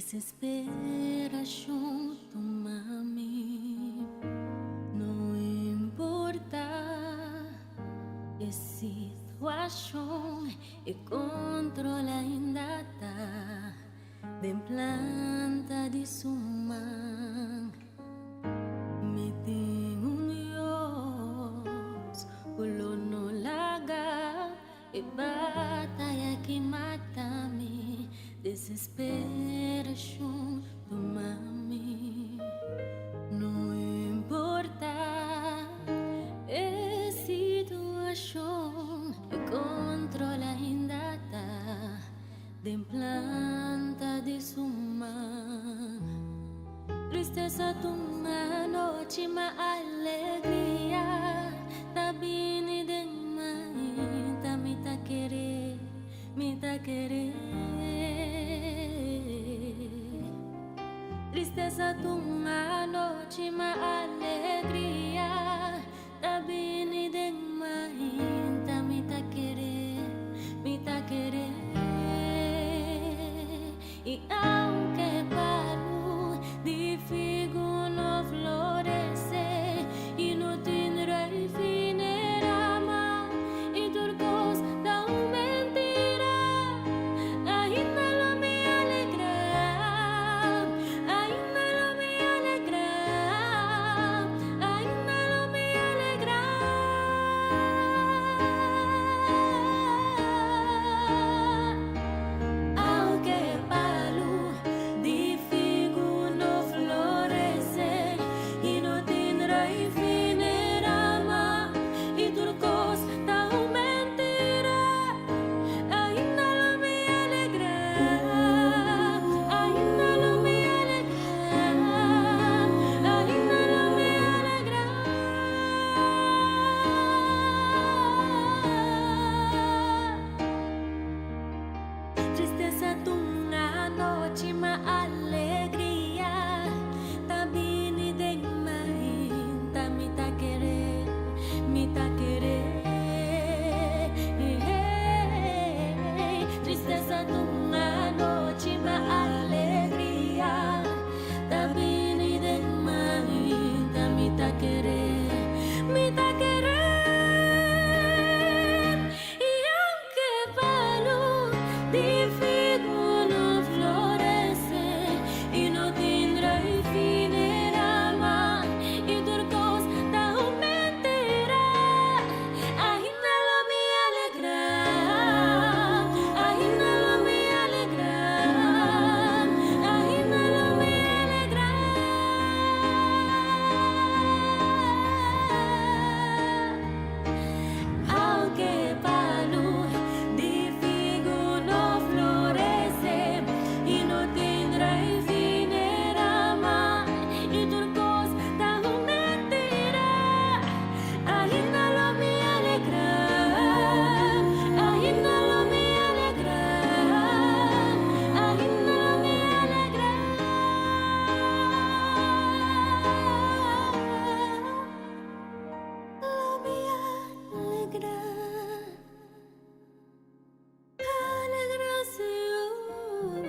Desesperacion tuma mi, no importa e situacion, e control ainda ta den planta di su man. Mi tin un Dios cu lo no laga e bataya ki mata mi, desesperacion tuma mi. No importa e situacion, e control ainda ta den planta di su man. Tristesa ta un anochi, ma alegria ta bini den mainta. Mi ta kere, mi ta kere. Tristesa ta un anochi, ma alegria ta bini den mainta. Mi ta kere, mi ta kere. Y aunke palu di figu no florece y no tin druif ni rama y tur cos ta un mentira, ainda lo mi alegra, ainda lo mi alegra, ainda lo mi alegra. Aunke palu di figu no florece y no tin druif ni rama y tur cos ta un mentira, ainda lo mi alegra, ainda lo mi alegra, ainda lo mi alegra. Tristesa ta un anochi, ma alegria ta bini den mainta. Mi ta kere, mi ta kere. Tristesa ta un anochi, ma alegria ta bini den mainta. Mi ta kere, mi ta kere. Y aunke palu di figu no florece y no tin druif ni rama y tur cos ta un mentira, ainda lo mi alegra, ainda lo mi alegra, ainda lo mi alegra. Aunke palu di figu no florece y no tin druif ni rama y tur cos ta un mentira, ainda lo mi alegra, ainda lo mi alegra, ainda lo mi alegra. Lo mi alegra, alegra Señor.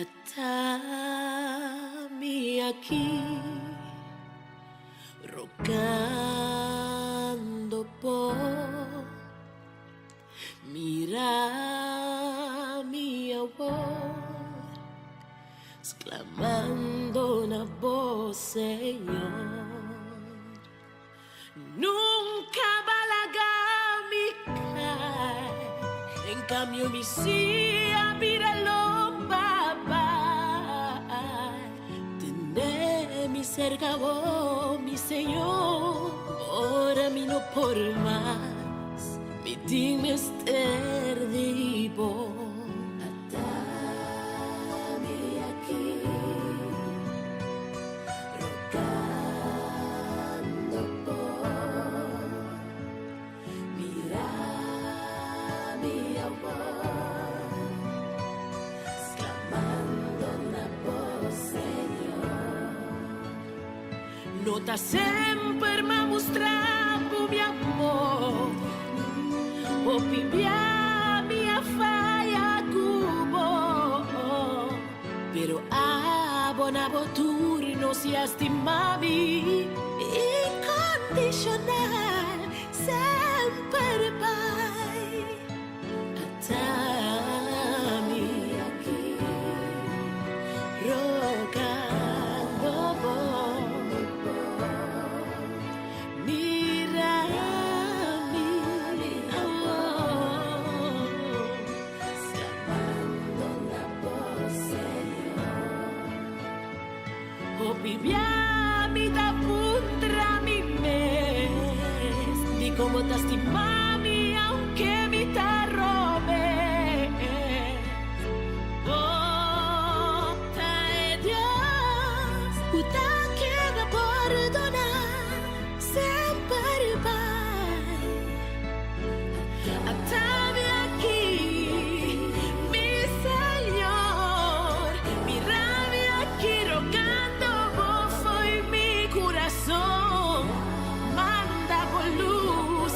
Ata mi aki rogando bo, mira mi awor. Sklamando na bo, Señor. Nunka b'a laga mi kai. En kambio mi sí a bira lomba bai. Tene mi serka bo, mi Señor. Ora mi no por mas, mi tin mester di bo. Ata mi aki, rogando bo. Mira mi awor, sklamando na bo, Señor. No ta semper m'a mustra bo mi amor. Hopi bia mi a faya ku bo. Pero abo na bo turno sí a stima mi inkondishonal semper bai. Ata mi aki, rogando bo. Mira mi awor, sklamando na bo, Señor. Hopi bia mi ta puntra mi mes, dikon bo ta stima mi aunke mi ta robes. Bo ta e Dios, ku ta keda pordoná semper bai. Ata mi aki, mi Señor, mira mi aki rogando bo fo'i mi kurason. Manda bo lus.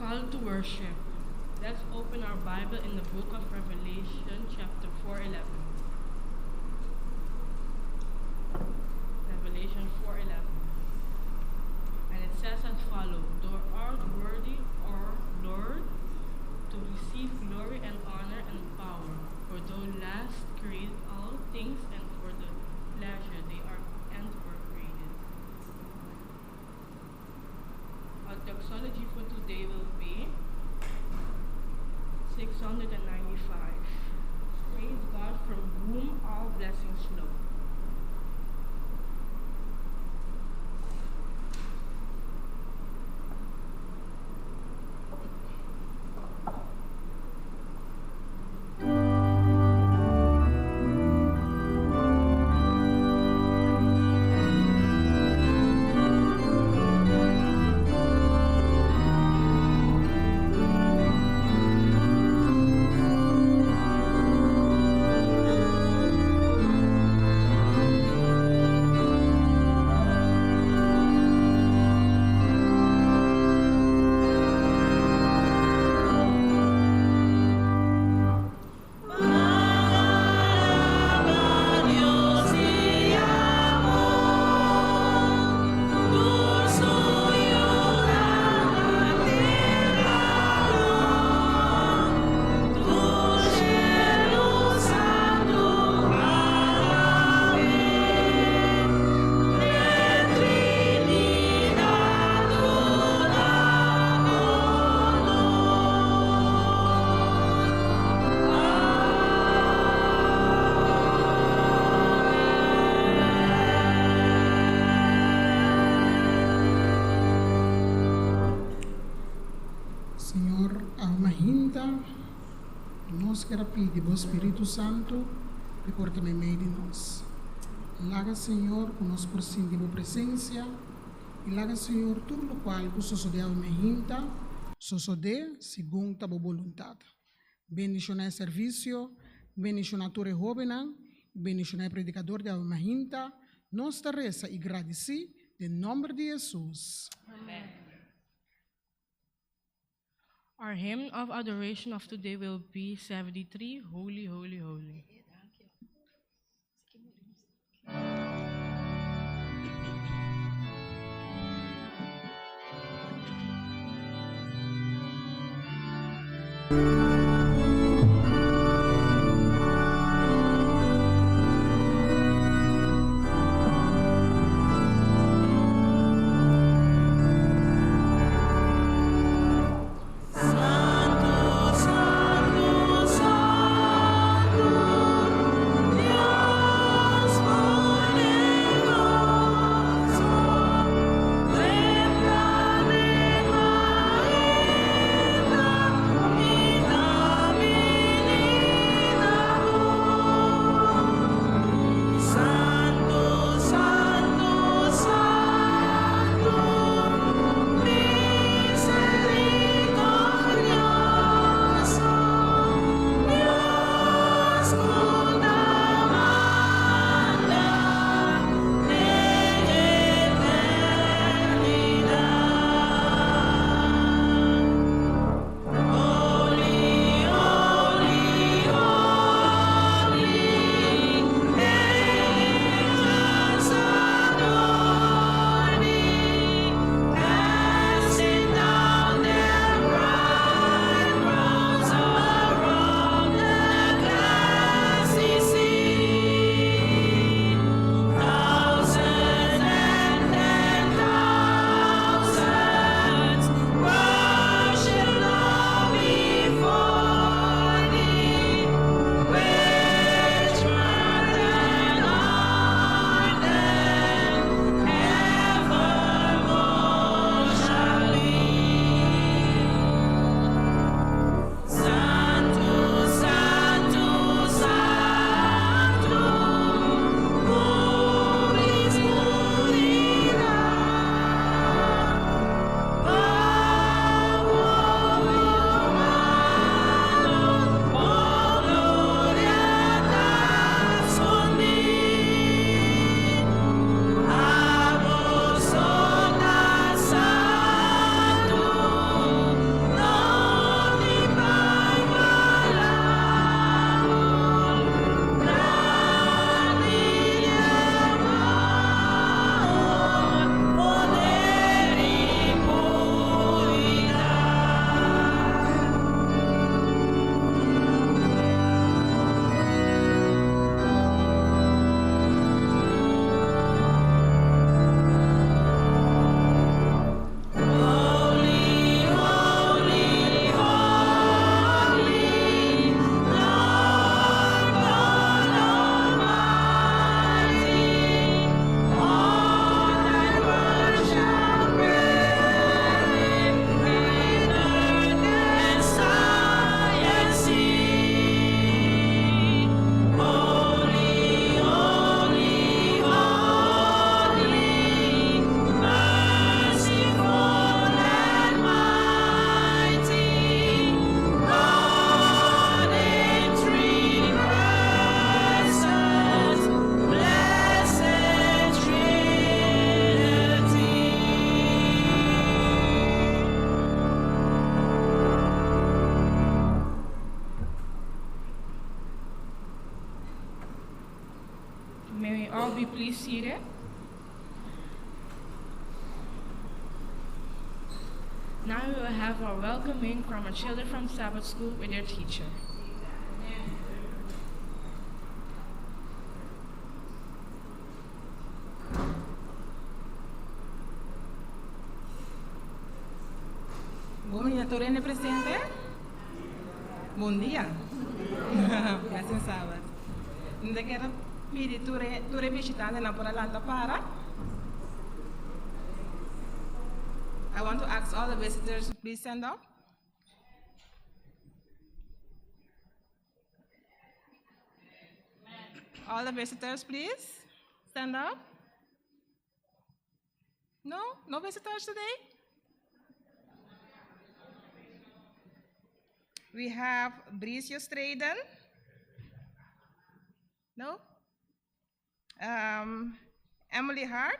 Call to worship. Let's open our Bible in the book of Revelation, chapter 4:11. Revelation 4:11. And it says as follows: Thou art worthy, O Lord, to receive glory and honor and power, for thou last created all things, and for the pleasure they are and were created. Our doxology for today will be 695. Praise God, from whom all blessings flow. Señor, awe mainta, nos kier pidi bo Spirito Santo pa por ta meimei di nos. Laga, Señor, cu nos por sinti bo presencia y laga, Señor, tur locual cu sosode awe mainta, sosode segun ta bo boluntad. Bendiciona e servicio, bendiciona tur e hobennan, bendiciona e predicador di awe mainta. Nos ta resa y gradici den nomber di Jesus. Amen. Our hymn of adoration of today will be 73, Holy, Holy, Holy. Santo, Santo, Santo, Dios poderoso, templo di mainta, mi be please seated. Now we will have our welcoming from our children from Sabbath School with their teacher. Bon dia, tur hende presente. Bon dia. Blessed Sabbath. Mi ta kier pidi tur e tur e bishitantenan por a lanta para. I want to ask all the visitors to please stand up. All the visitors, please stand up. No? No visitors today? We have Bricio Straden. No? Emily Hart.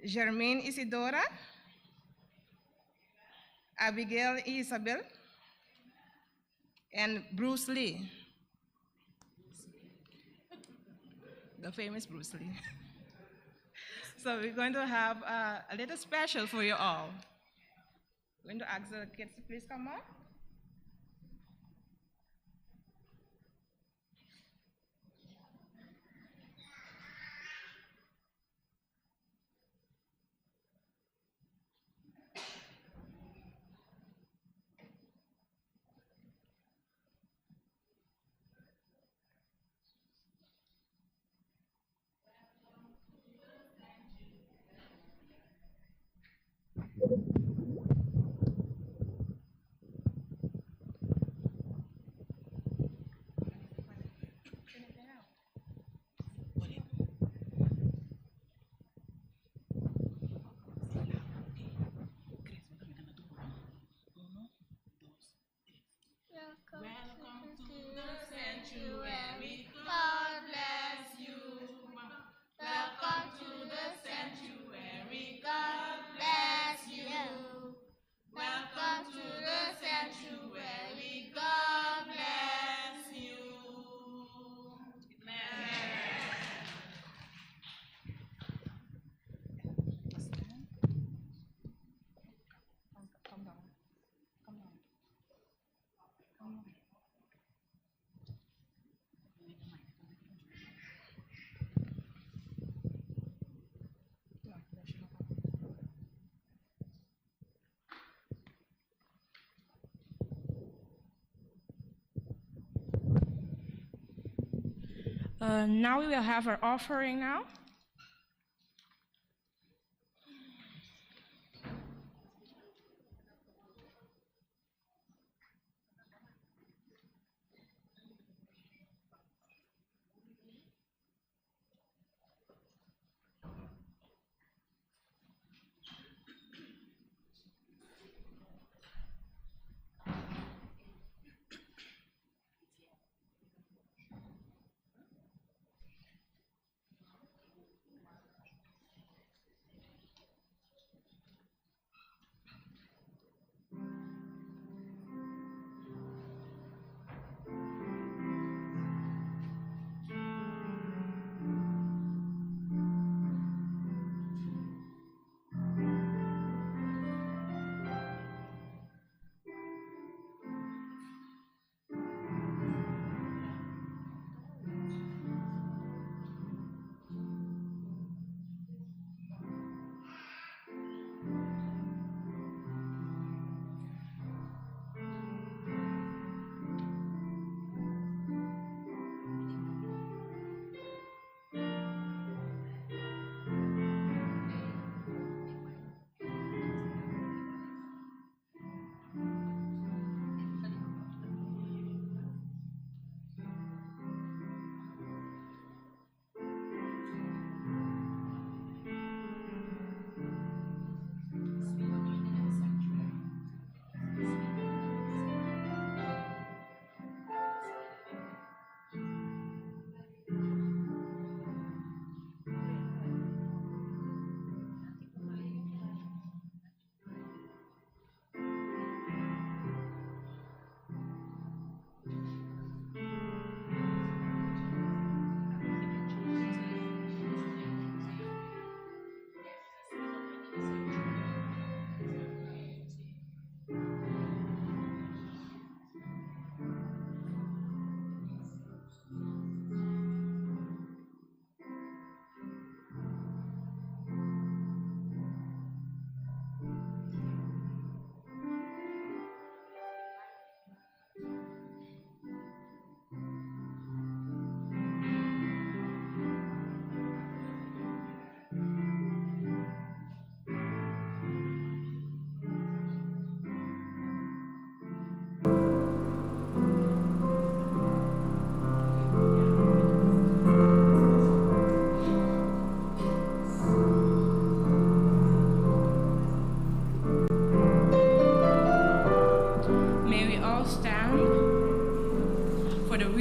Jermaine Isidora. Abigail Isabel. And Bruce Lee. The famous Bruce Lee. So we're going to have a little special for you all. We're going to ask the kids to please come up. Welcome to the sanctuary. God bless you. Welcome to the sanctuary. God bless you. Welcome to the sanctuary. God bless you. Amen. Come down. Come down. Come down. Ja, bless you. Now we will have our offering now.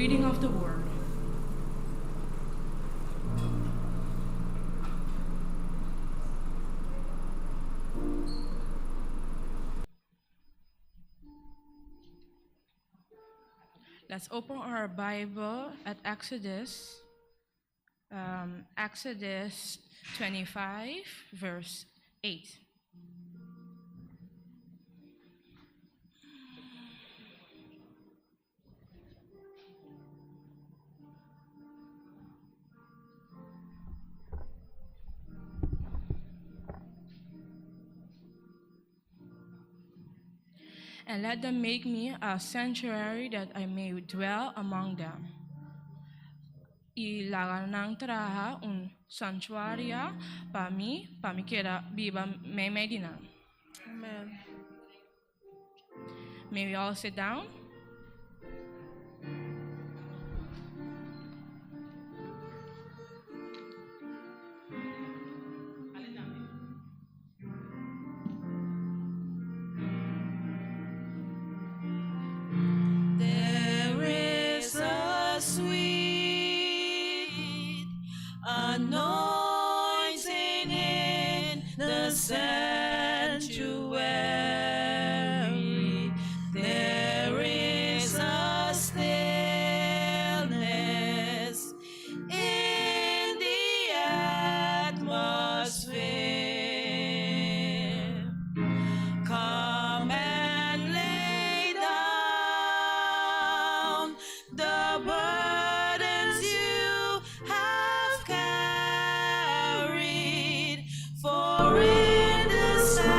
reading of the word. Let's open our Bible at Exodus, Exodus 25, verse 8. And let them make me a sanctuary that I may dwell among them. I laga nan traha un santuario pa mi keda biba meimei di nan. Amen. May we all sit down? There is a sweet anointing in the sanctuary. There is a stillness in the atmosphere. Come and lay down the burdens you have carried, for in the sanctuary,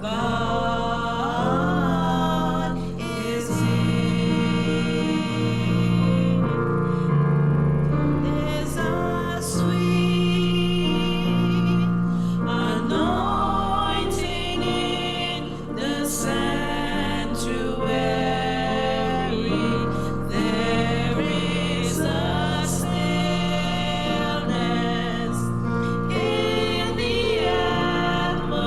God is here. There's a sweet anointing in the sanctuary. There is a stillness in the atmosphere.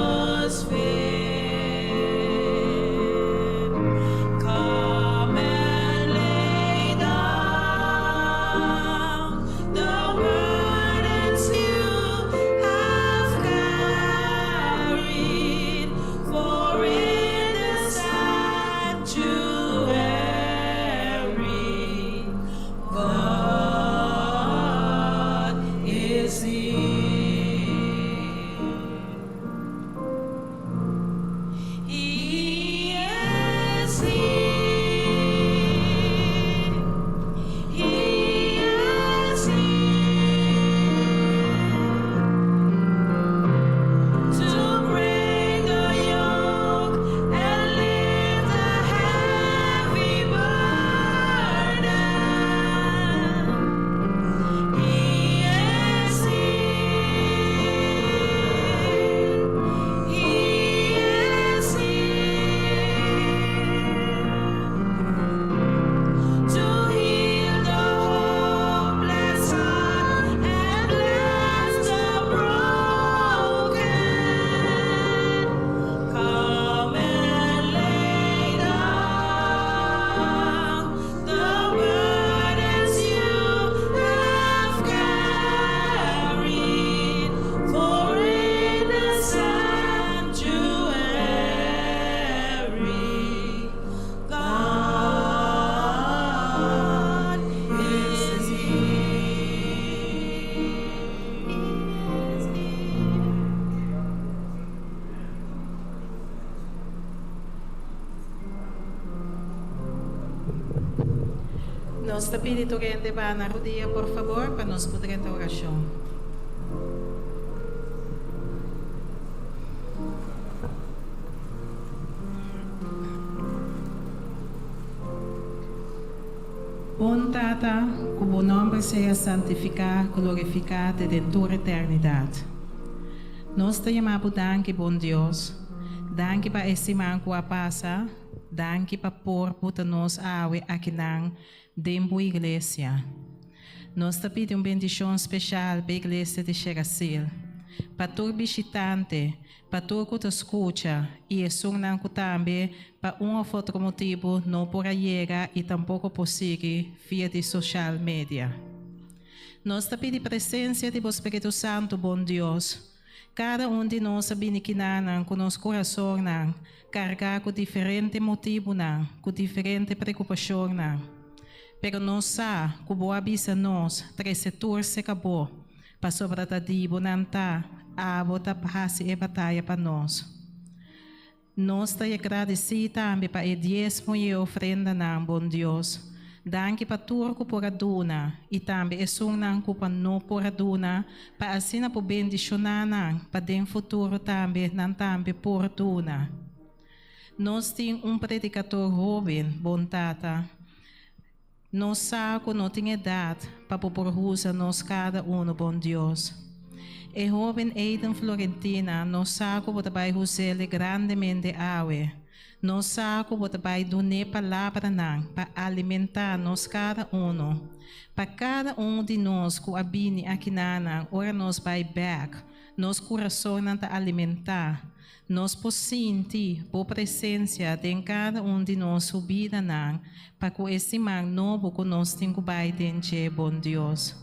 Come and lay down the burdens you have carried, for in the sanctuary, God is here. He is here. He is here to break the yoke and lift the heavy burden. He is here. He is here to heal the hopeless heart and bless the broken. Come and lay down the burdens you have carried, for in the sanctuary, God is here. He is here. Nos ta pidi tur hende baha na rudia, por fabor, pa nos por drenta orashon. Bon Tata, ku bo nòmber sea santifiká, glorifiká te den tur eternidat. Nos ta yama bo danki, bon Dios. Danki pa e siman ku a pasa. Danki pa por buta nos awe akinan den bo iglesia. Nos ta pidi un bendishon spesial pa iglesia di Sherasil. Pa tur bishitante, pa tur ku ta skucha i esunnan ku tambe pa un òf otro motibu no por a yega i tampoko por sigui via di social media. Nos ta pidi presensia di bo Spiritu Santu, bon Dios. Kada un di nos a bini kinanan ku nos kurasonnan kargá ku diferente motibunan, ku diferente preokupashonnan. Pero nos sa ku bo a bisa nos trese tur serka bo, pasobra ta di bo nan ta, abo ta hasi e bataya pa nos. Nos ta gradisí tambe pa e diesmo i e ofrendanan, bon Dios. Danki pa tur ku por a duna i tambe esunnan ku pa no por a duna, pa asina por bendishoná nan pa den futuro tambe nan tambe por duna. Nos tin un predikador hóben, bon Tata. Nos sa ku no tin edat pa bo por usa nos kada unu, bon Dios. E hóben Aiden Florentina, nos sa ku bo ta bai us'é grandemente awe. Nos sa ku bo ta bai dun'é palabranan pa alimentá nos kada unu. Pa kada un di nos ku a bini akinanan ora nos bai bèk, nos kurasonnan ta alimentá. Nos por sinti bo presensia den kada un di nos su bidanan pa ku e siman nobo ku nos tin ku bai den dje, bon Dios.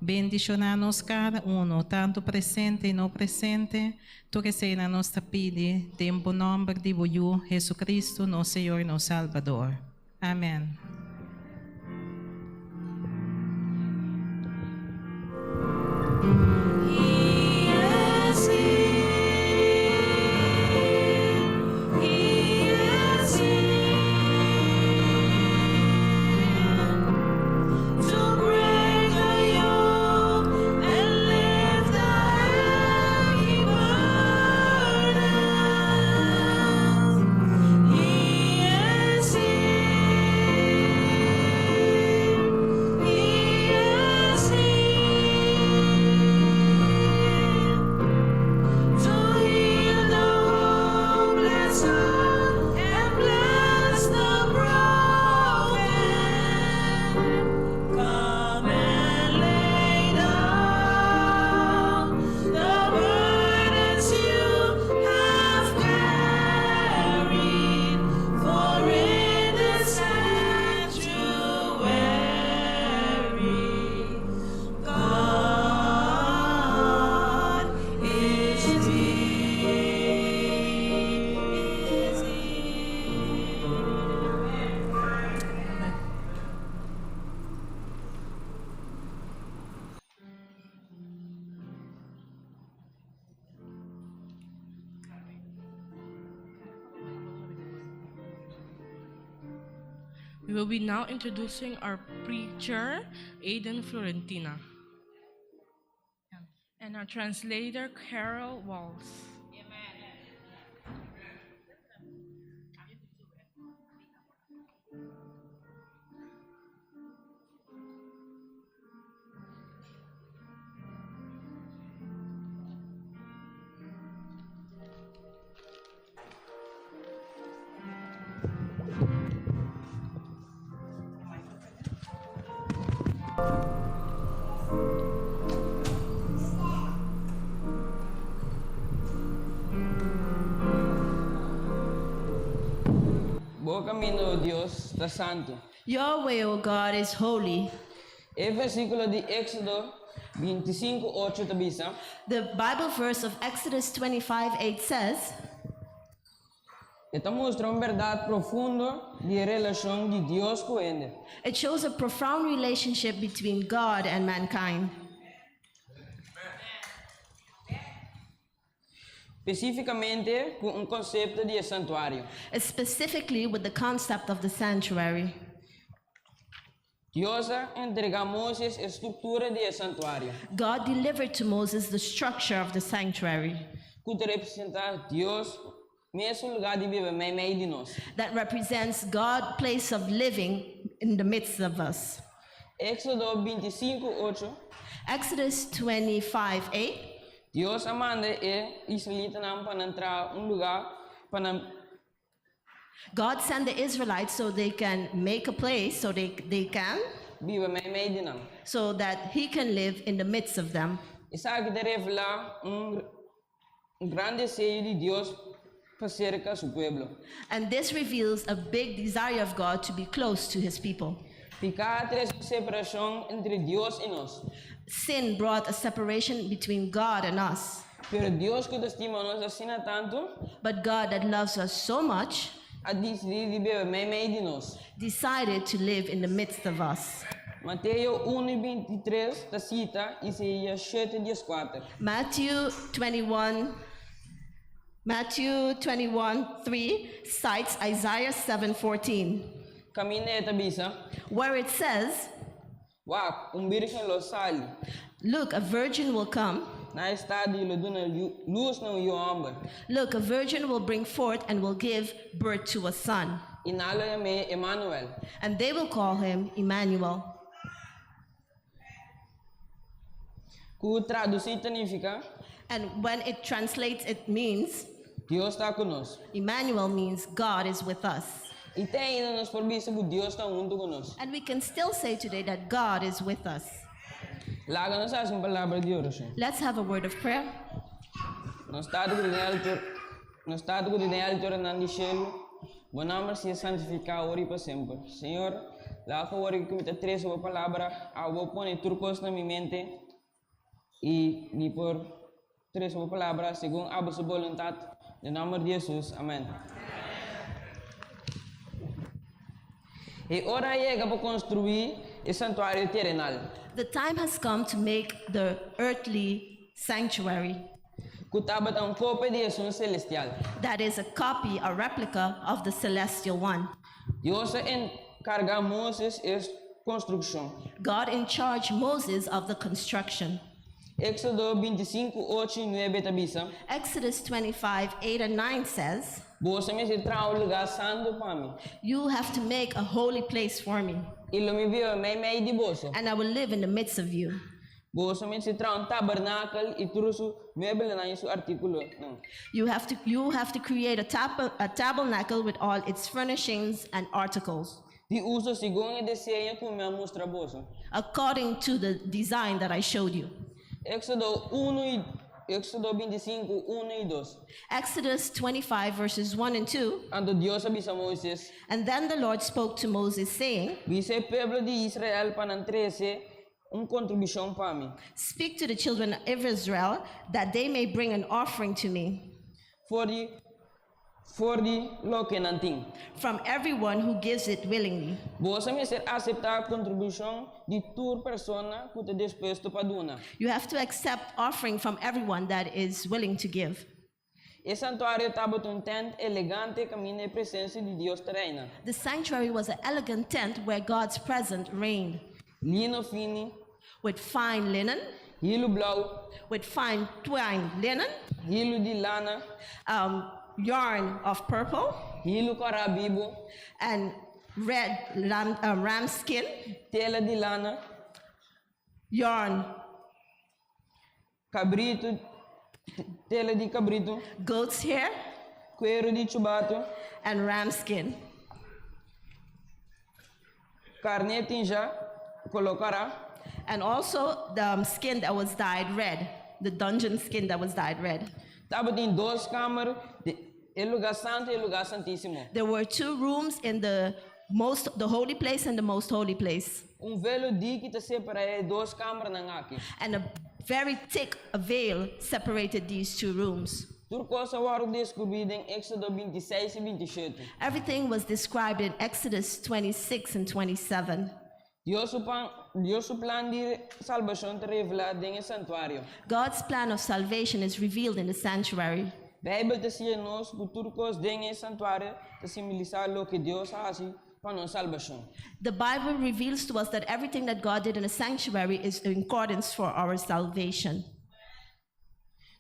Bendishoná nos kada unu, tantu presente i no presente, tur eseinan nos ta pidi den bo nòmber di bo Yu, Jesucristo, nos Señor i nos Salbador. Amèn. He is here. He is here to break the yoke and lift the heavy burdens. He is here. He is here to heal the hopeless heart and bless the broken. Come and lay down the burdens you have carried, for in the sanctuary, God is here. Is here. We will be now introducing our preacher, Aiden Florentina, and our translator, Carol Walls. Bo kaminda, o Dios, ta santu. Your way, O God, is holy. E versíkulo di Éksodo 25:8 ta bisa. The Bible verse of Exodus 25:8 says, E ta mustra un bèrdat profundo di e relashon di Dios ku hende. It shows a profound relationship between God and mankind. Spesífikamente ku un konsepto di e santuario. Specifically with the concept of the sanctuary. Dios a entregá Moses e struktura di e santuario. God delivered to Moses the structure of the sanctuary. Ku ta representá Dios mes su lugá di biba meimei di nos. That represents God place of living in the midst of us. Éksodo 25:8. Exodus 25:8. Dios a manda e israelitanan pa nan traha un lugá pa nan. God sent the Israelites so they can make a place so they can Biba meimei di nan. So that he can live in the midst of them. Esaki ta revelá un gran deseo di Dios pa serka su pueblo. And this reveals a big desire of God to be close to his people. Piká a trese un separashon entre Dios i nos. Sin brought a separation between God and us. Pero Dios ku ta stima nos asina tantu, But God, that loves us so much, a disidí di biba meimei di nos. decided to live in the midst of us. Mateo 1 i 23 ta sita Isaías 7 14. Matthew 21 Matthew 21:3 cites Isaiah 7:14, Kaminda e ta bisa, where it says, Wak, un bírgen lo sali "Look, a virgin will come. na estado i lo duna lus na un yu hòmber, Look, a virgin will bring forth and will give birth to a son, i nan lo yam'é Emanuel. and they will call him Emmanuel." Ku tradusí ta nifiká, And when it translates, it means Dios ta ku nos. Emmanuel means God is with us. I te ainda nos por bisa ku Dios ta huntu ku nos. And we can still say today that God is with us. Laga nos hasi un palabra di orashon. Let's have a word of prayer. Nos Tata ku ta den altura, nos Tata ku ta den alturanan di shelu, bo nòmber sea santifiká awor i pa semper. Señor, laga ku awor ku mi ta trese bo palabra, abo pone tur kos na mi mente i mi por trese bo palabra segun abo su boluntat. Den nòmber di Hesus, amèn. E ora a yega pa konstruí e santuario terenal. The time has come to make the earthly sanctuary. Ku tabata un kopia di esun selestial. That is a copy, a replica of the celestial one. Dios a enkargá Moses e konstrukshon. God in charge Moses of the construction. Éksodo 25, 8 i 9 ta bisa. Exodus 25, 8 and 9 says. Boso mester traha un lugá santu pa mi. You have to make a holy place for me. I lo mi biba meimei di boso. And I will live in the midst of you. Boso mester traha un tabernakel i tur su mueblenan i su artíkulonan. You have to, you have to create a, tab a tabernacle with all its furnishings and articles. Di uso segun e diseño ku mi a mustra boso. According to the design that I showed you. Éksodo unu i Éksodo 25, unu i dos. Exodus 25 verses 1 and 2. Anto Dios a bisa Moises. And then the Lord spoke to Moses, saying, Bisa e pueblo di Israel pa nan trese un kontribushon pa mi. Speak to the children of Israel that they may bring an offering to me. For di for di loke nan tin. From everyone who gives it willingly. Boso mester aseptá kontribushon di tur persona ku ta dispuesto pa duna. You have to accept offering from everyone that is willing to give. E santuario tabata un tènt elegante kaminda e presensia di Dios ta reina. The sanctuary was an elegant tent where God's presence reigned. Lino fini. With fine linen. Hilu blou. With fine twined linen. Hilu di lana. Um, yarn of purple. Hilu kòrá bibu. And red ram, um, ram skin. Tela di lana. Yarn. Kabritu, tela di kabritu. Goat's hair. Kueru di chubatu. And ram skin. Karné tinzjá, koló kòrá. And also the um, skin that was dyed red, the dungeon skin that was dyed red. Tabatin dos kamer, e lugá santu i e lugá santísimo. There were two rooms in the most the holy place and the most holy place. Un velo diki ta separá e dos kamernan aki. And a very thick veil separated these two rooms. Tur kos a wòrdu deskribí den Éksodo 26 i 27. Everything was described in Exodus 26 and 27. Dios su pan, Dios su plan di salbashon ta revelá den e santuario. God's plan of salvation is revealed in the sanctuary. Beibel ta siña nos ku tur kos den e santuario ta simbolisá loke Dios a hasi pa nos salbashon. The Bible reveals to us that everything that God did in the sanctuary is in accordance for our salvation.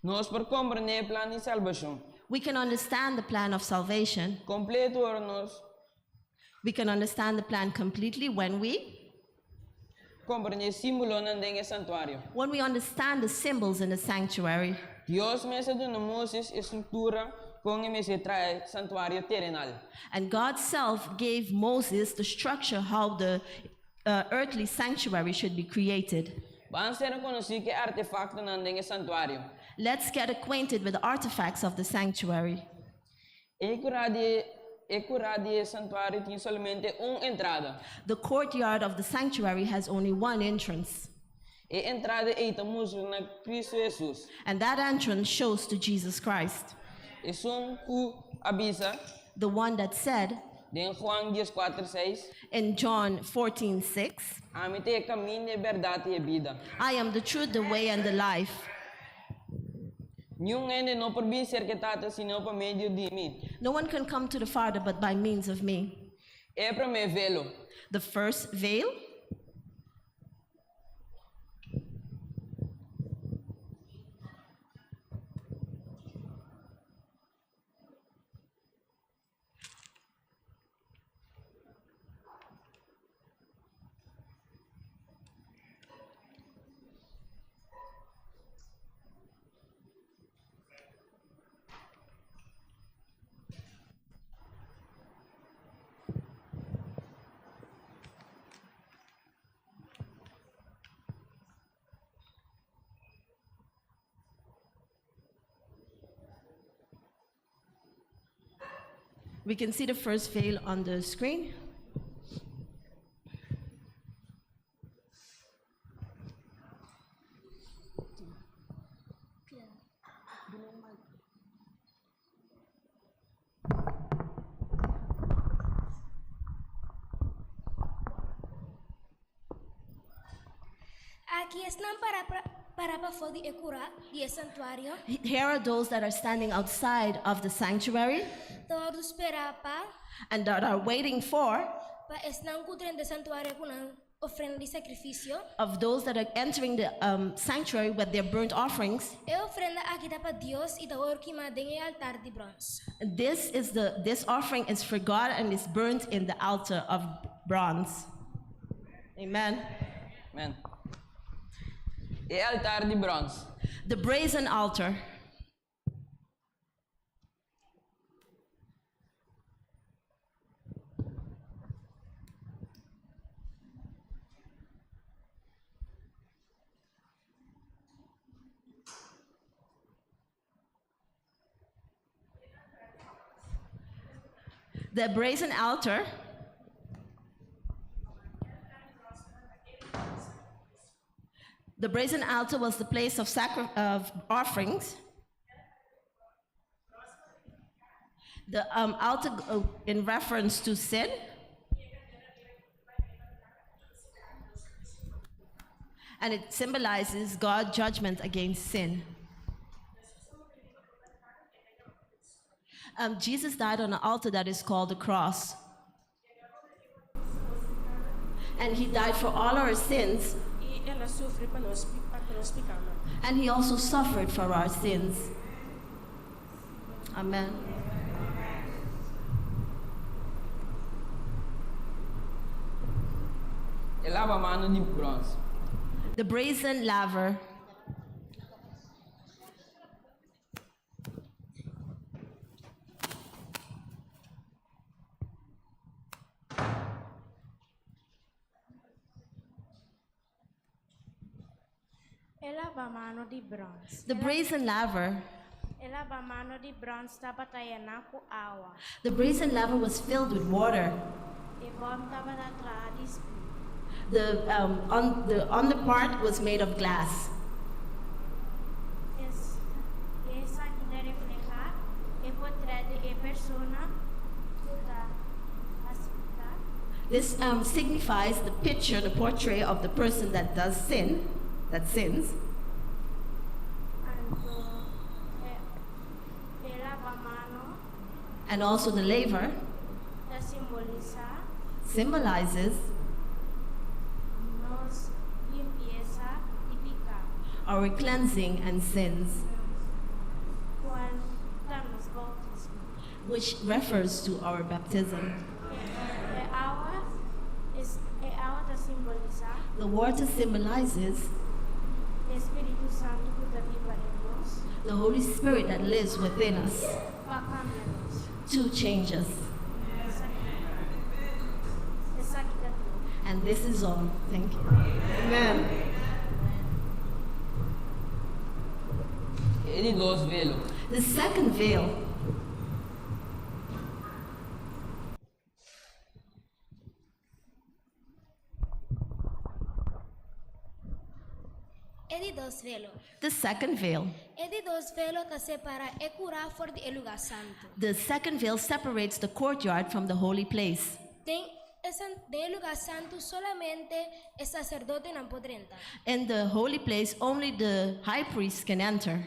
Nos por komprendé e plan di salbashon. We can understand the plan of salvation. Kompleto ora nos We can understand the plan completely when we komprendé e símbolonan den e santuario. When we understand the symbols in the sanctuary. Dios mes a duna Moses e struktura kon e mester traha e santuario terenal. And God self gave Moses the structure how the uh, earthly sanctuary should be created. Ban sera konosí ku e artefaktonan den e santuario. Let's get acquainted with the artifacts of the sanctuary. E kurá di e kurá di e santuario tin solamente un entrada. The courtyard of the sanctuary has only one entrance, E entrada ei ta mustra na Kristu Hesus. and that entrance shows to Jesus Christ, Esun ku a bisa the one that said den Juan 14, 6, in John 14:6, Ami ta e kaminda, e bèrdat i e bida. I am the truth, the way, and the life. Niun hende no por bin serka Tata sino pa medio di mi. No one can come to the Father but by means of me. E promé velo. The first veil. We can see the first veil on the screen. Aki esnan pará pafó di e kurá di e santuario. Here are those that are standing outside of the sanctuary Ta wòrdu sperá pa and that are waiting for pa esnan ku drenta e santuario ku nan ofrenda di sakrifisio. of those that are entering the sanctuary with their burnt offerings. E ofrenda aki ta pa Dios i ta wòrdu kimá den e altar di bròns. This is the this offering is for God and is burnt in the altar of bronze. Amen. Amen. E altar di bròns. The brazen altar. The brazen altar. The brazen altar was the place of, of offerings. The altar in reference to sin. And it symbolizes God's judgment against sin. Jesus died on an altar that is called the cross. And he died for all our sins. I el a sufri pa nos pa nos pikánan. And he also suffered for our sins. Amen. E labamano di bròns. The brazen laver. E labamano di bròns. The brazen laver. E labamano di bròns tabata yená ku awa. The brazen laver was filled with water. E bòm tabata trahá di spil. The on the on the part was made of glass. Es, esaki ta reflehá e potrèt di e persona ku ta hasi piká. This signifies the picture, the portrait of the person that does sin, that sins. Anto e, e labamano And also the laver ta simbolisá symbolizes nos limpiesa di piká. our cleansing and sins, Kual ta nos boutismo. which refers to our baptism. E awa es, e awa ta simbolisá The water symbolizes Spiritu Santu ku ta biba den nos the Holy Spirit that lives within us pa kambia nos. to change us. Esaki ta tur. And this is all. Thank you. Amen. E di dos velo. The second veil. E di dos velo. The second veil. E di dos velo ta separá e kurá for di e lugá santu. The second veil separates the courtyard from the holy place. Den e san, den e lugá santu solamente e saserdotenan por drenta. In the holy place, only the high priest can enter.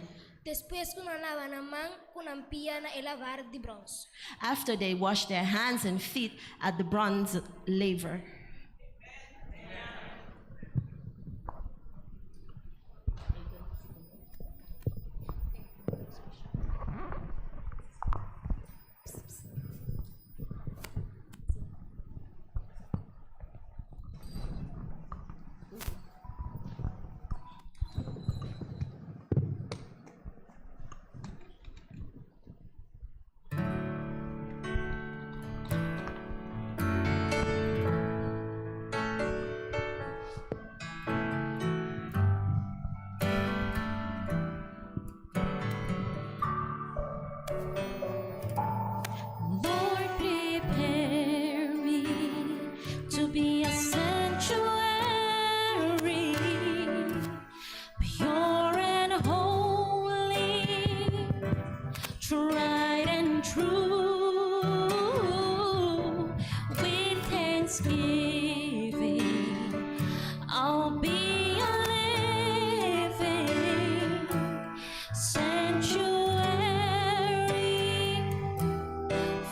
Despues ku nan laba nan man ku nan pia na e lavar di bròns. After they wash their hands and feet at the bronze laver. Lord, prepare me to be a sanctuary, pure and holy, tried and true, with thanksgiving. I'll be a living sanctuary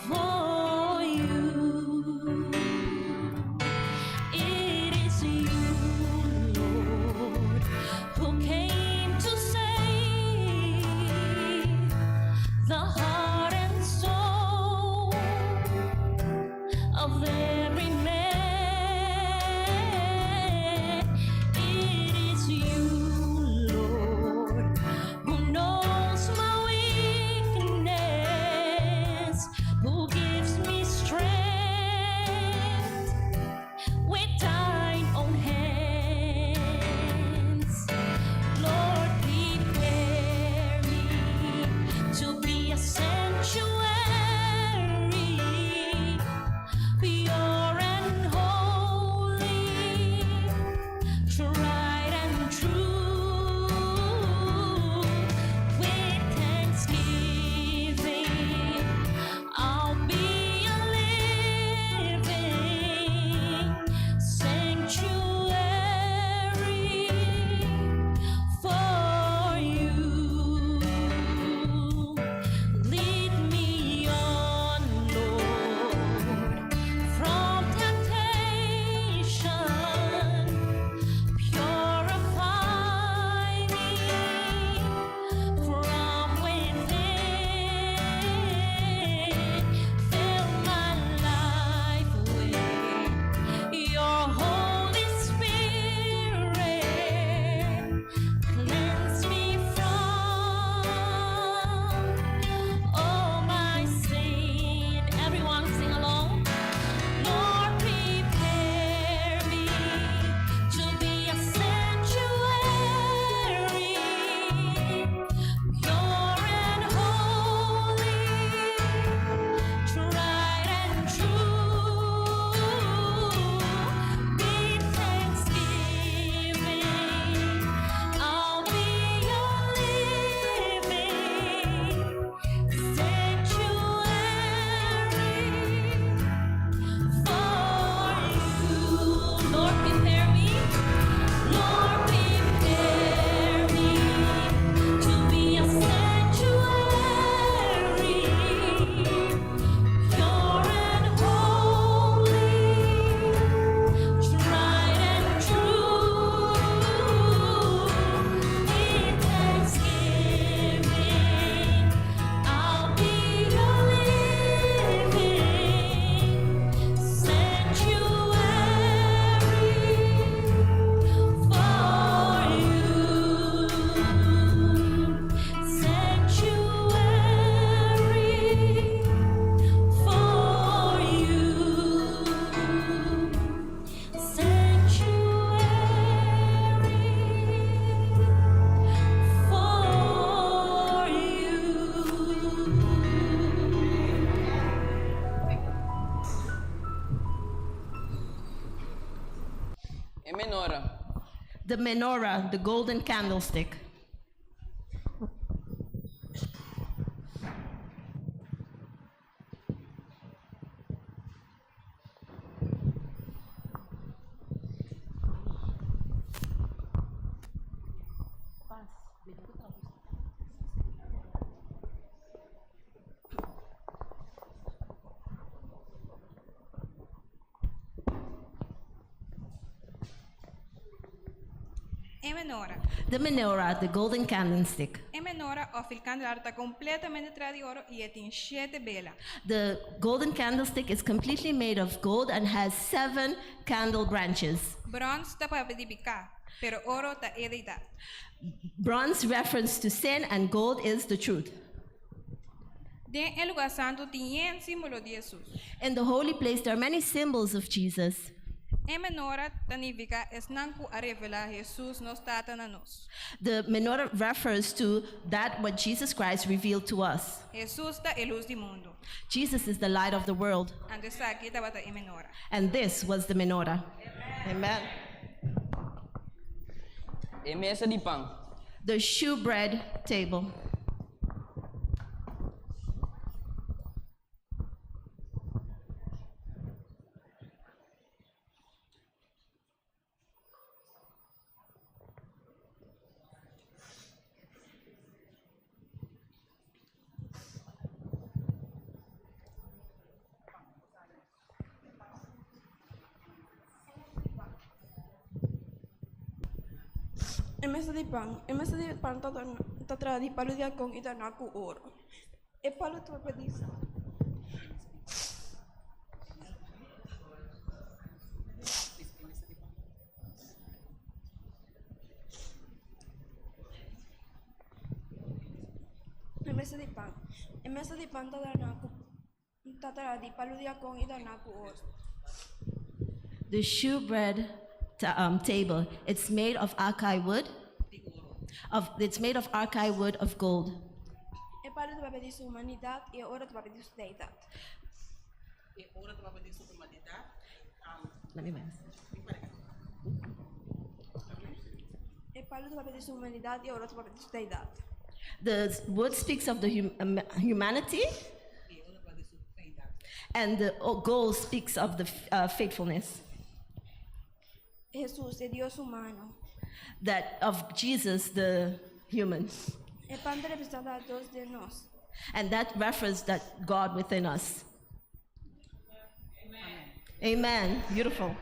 for you. It is you, Lord, who came to save the heart and soul. E menorah. The menorah, the golden candlestick. E menorah. The menorah, the golden candlestick. E menorah òf e kandelar ta kompletamente trahá di oro i e tin shete bela. The golden candlestick is completely made of gold and has seven candle branches. Bròns ta papia di piká, pero oro ta e deidat. Bronze reference to sin and gold is the truth. Den e lugá santu tin yen símbolo di Hesus. In the holy place there are many symbols of Jesus. E menorah ta nifiká esnan ku a revelá Hesus nos Tata na nos. The menorah refers to that what Jesus Christ revealed to us. Hesus ta e lus di mundu. Jesus is the light of the world. Anto esaki tabata e menorah. And this was the menorah. Amen. E mesa di pan. The shewbread table. E mesa di pan. E mesa di pan ta ta traha di palu di alkon i dòrná ku oro. E palu ta papia di. E mesa di pan. E mesa di pan ta dòrná ku ta traha di palu di alkon i dòrná ku oro. The shewbread um, table. It's made of akai wood. Of, it's made of akai wood of gold. E palu ta papia di su humanidat i e oro ta papia di su deidat. E oro ta papia di su humanidat. Let me E palu ta papia di su humanidat i e oro ta papia di su deidat. The wood speaks of the hum, um, humanity, and the gold speaks of the uh, faithfulness. Hesus, e Dios humano. That of Jesus, the human. E pan ta representá Dios den nos. And that reference that God within us. Amen. Amen. Beautiful.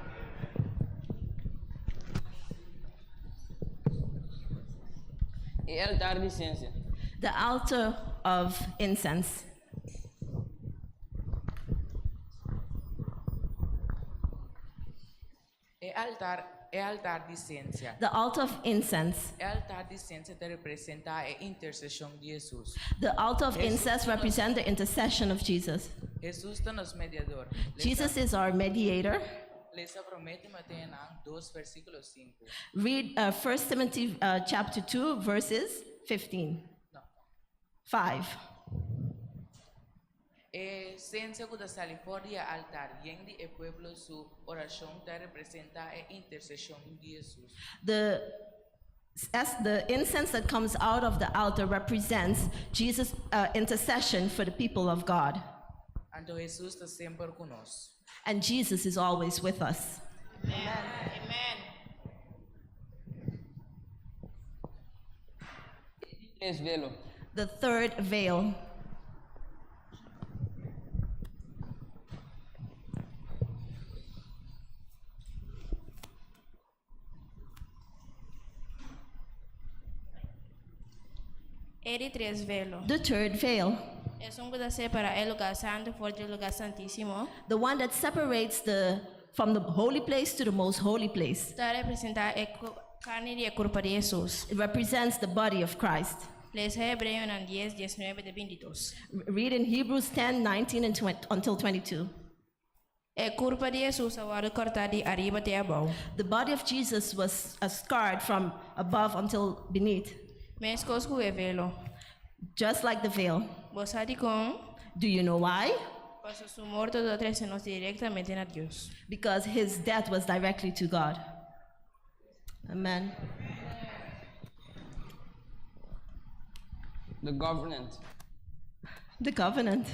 E altar di sensia. The altar of incense. E altar, e altar di sensia. The altar of incense. E altar di sensia ta representá e interseshon di Hesus. The altar of incense represents the intercession of Jesus. Hesus ta nos mediador. Jesus is our mediator. Lesa Promé Timoteonan dos versíkulo sinku. Read uh, 1 Timothy uh, chapter 2 verses 15. No. 5. E sensia ku ta sali for di e altar yen di e pueblo su orashon ta representá e interseshon di Hesus. The as the incense that comes out of the altar represents Jesus' uh, intercession for the people of God. Anto Hesus ta semper ku nos. And Jesus is always with us. Amen. Amen. E di tres velo. The third veil. E di tres velo. The third veil. Esun ku ta separá e lugá santu for di e lugá santísimo. The one that separates the from the holy place to the most holy place. Ta representá e karni di e kurpa di Hesus. It represents the body of Christ. Lesa Hebreonan dies, diesnuebe te bintidos. Read in Hebrews 10, 19 and 20, until 22. E kurpa di Hesus a wòrdu kòrtá di ariba te abou. The body of Jesus was scarred from above until beneath. Meskos ku e velo. Just like the veil. Bo sa dikon? Do you know why? Pasobra su morto ta trese nos direktamente na Dios. Because his death was directly to God. Amen. The Covenant. The covenant.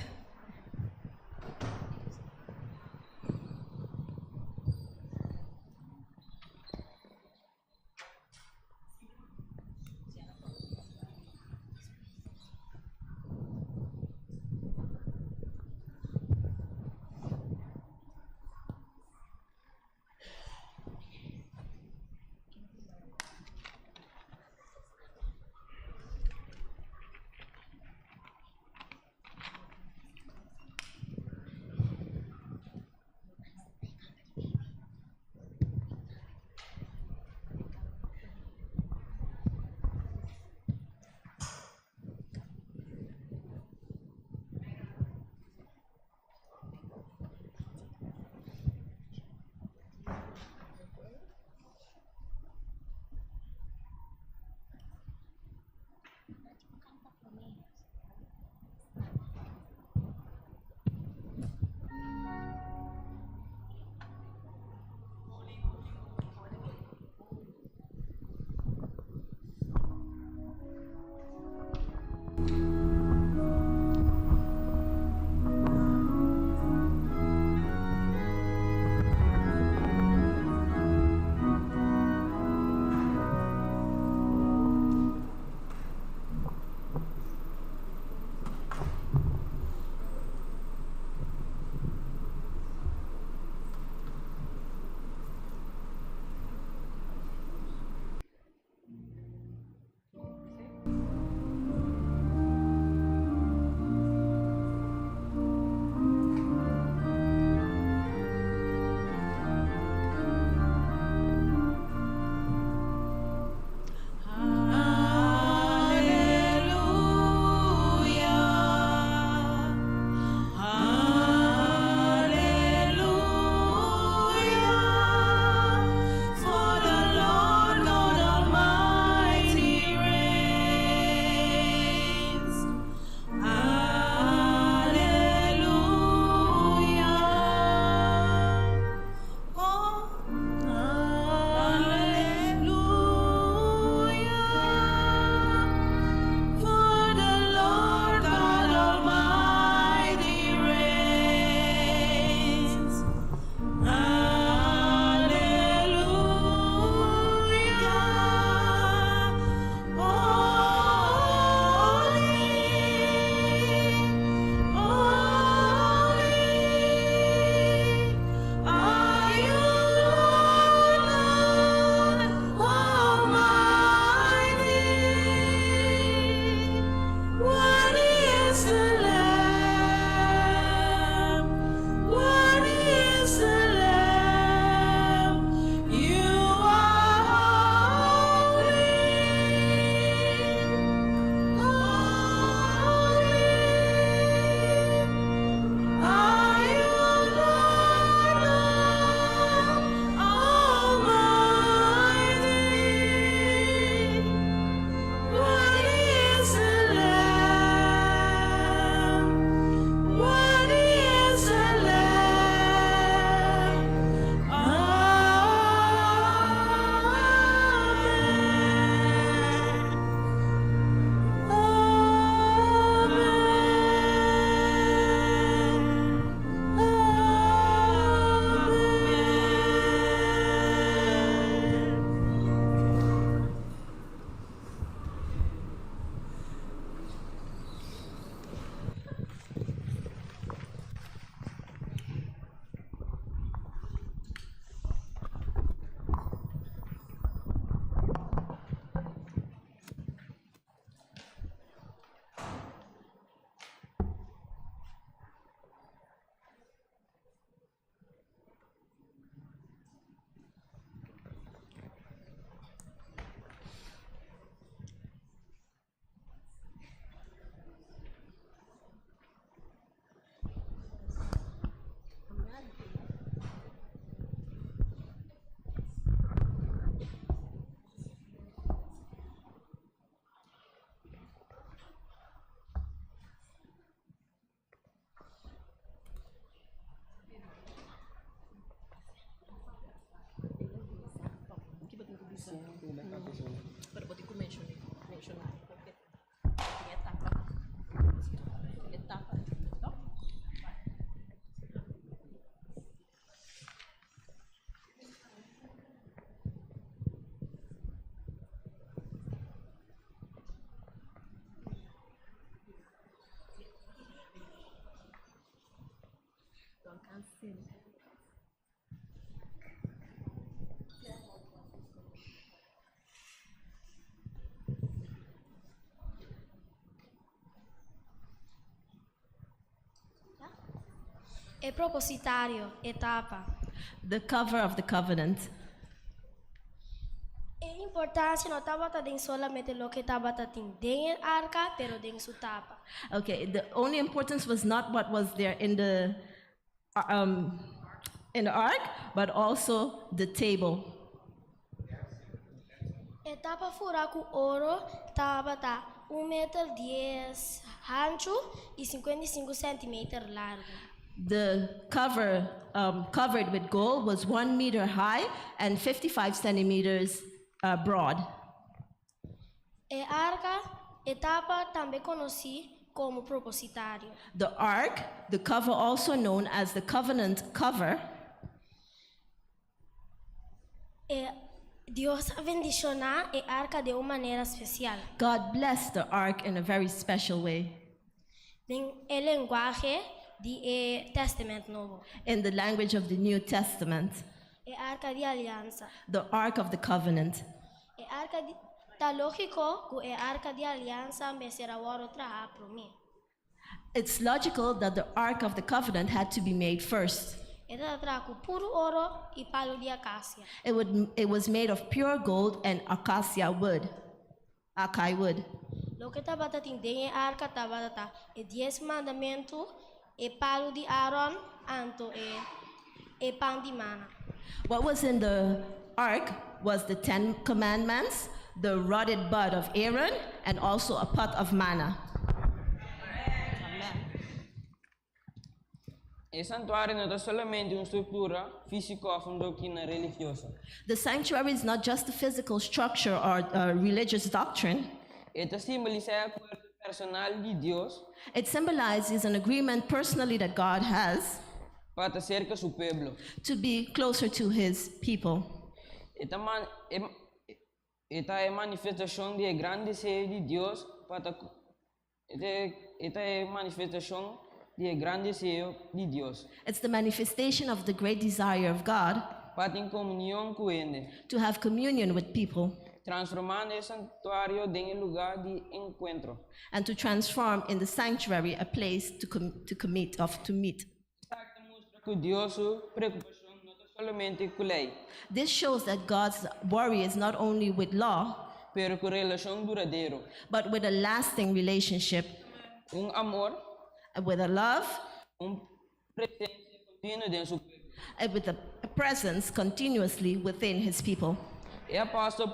E propositario, e tapa. The cover of the covenant. E importansia no tabata den solamente loke tabatin den e arka, pero den su tapa. Okay, the only importance was not what was there in the ark, but also the table. E tapa furá ku oro tabata 1 meter 10 hanchu i 55 sèntimeter largu. The cover covered with gold was 1 meter high and 55 centimeters broad. E arka, e tapa tambe konosí komo propositario. The ark, the cover also known as the covenant cover, E Dios a bendishoná e arka di un manera spesial. God blessed the ark in a very special way. Den e lenguahe di e Tèstamènt Nobo. In the language of the New Testament, E arka di aliansa. The ark of the covenant. E arka di, ta lógiko ku e arka di aliansa mester a wòrdu trahá promé. It's logical that the ark of the covenant had to be made first. E tabata trahá ku puru oro i palu di akasia. It was made of pure gold and acacia wood. Akai wood. Loke tabatin den e arka tabata e 10 mandamentu, e palu di Aaron, anto e pan di mana. What was in the ark was the Ten Commandments, the rotted bud of Aaron, and also a pot of manna. Amen. E santuario no ta solamente un struktura físiko òf un doktrina religioso. The sanctuary is not just a physical structure or a religious doctrine. E ta simbolisá e akuerdo personal di Dios It symbolizes an agreement personally that God has pa ta serka su pueblo. To be closer to his people. E ta, man, e, e ta e manifestashon di e gran deseo di Dios pa ta e ta e manifestashon di e gran deseo di Dios It's the manifestation of the great desire of God pa tin komunion ku hende, to have communion with people transformando e santuario den lugá di enkuentro. And to transform in the sanctuary a place to commit of to meet. Ku Dios su preokupashon no ta solamente ku lei, This shows that God's worry is not only with law, pero ku relashon duradero. But with a lasting relationship, Un amor, with a love, un presensia kontinuo den su pueblo. And with a presence continuously within his people. E apòstel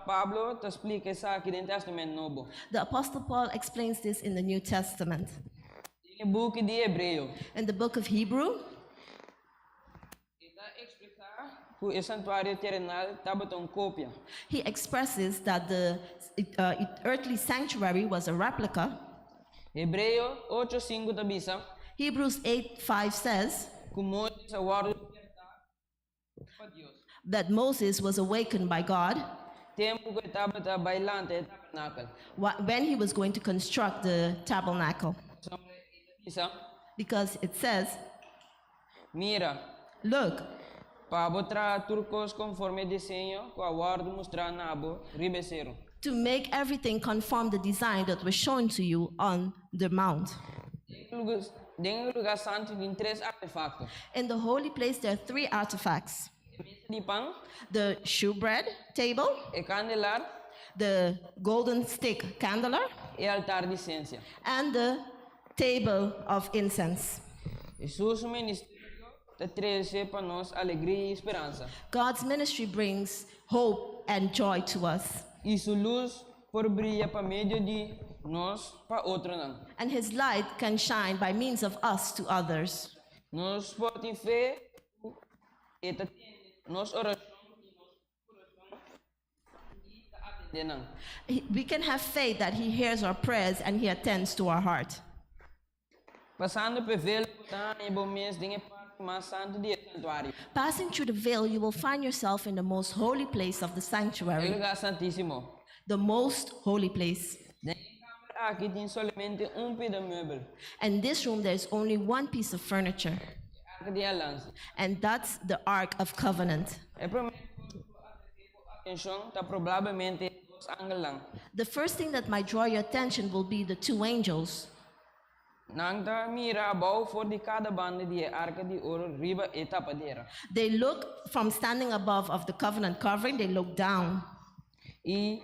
Pablo ta splika esaki den Tèstamènt Nobo. The Apostle Paul explains this in the New Testament. Den buki di Hebreo, In the book of Hebrew, e ta ekspresá ku e santuario terenal tabata un kopia. He expresses that the earthly sanctuary was a replica. Hebreo 8:5 ta bisa Hebrews 8 5 says ku Moises a wòrdu spièrtá pa Dios that Moses was awakened by God tempu ku e tabata bai lanta e tabernakel. When he was going to construct the tabernacle. Bisa, Because it says, Mira, Look, pa bo traha tur kos konforme e diseño ku a wòrdu mustrá na bo riba e seru. To make everything conform the design that was shown to you on the mount. Den lugá santu tin tres artefakto. In the holy place, there are three artifacts: Di pan, the shewbread table, e kandelar, the golden stick candler, i altar di sensia. And the table of incense. Hesus su ministerio ta trese pa nos alegria i speransa. God's ministry brings hope and joy to us, I su lus por bria pa medio di nos pa otronan. And his light can shine by means of us to others. Nos por tin fe, e ta tende nos orashon i nos kurason i ta atendé nan. We can have faith that he hears our prayers and he attends to our heart. Pasando pa e velo, ta bo mes den e parti mas santu di santuario. Passing through the veil, you will find yourself in the most holy place of the E sanctuary, lugá santísimo. The most holy place. Den e kamber aki tin solamente un pida meubel. In this room, there's only one piece of furniture. Arka di Aliansa. And that's the Ark of Covenant. E promé kos ku lo atraé bo atenshon ta probablemente e dos angelnan. The first thing that might draw your attention will be the two angels. Nan ta mira abou for di kada banda di e arka di oro riba e tapadera. They look from standing above of the covenant covering, they look down. I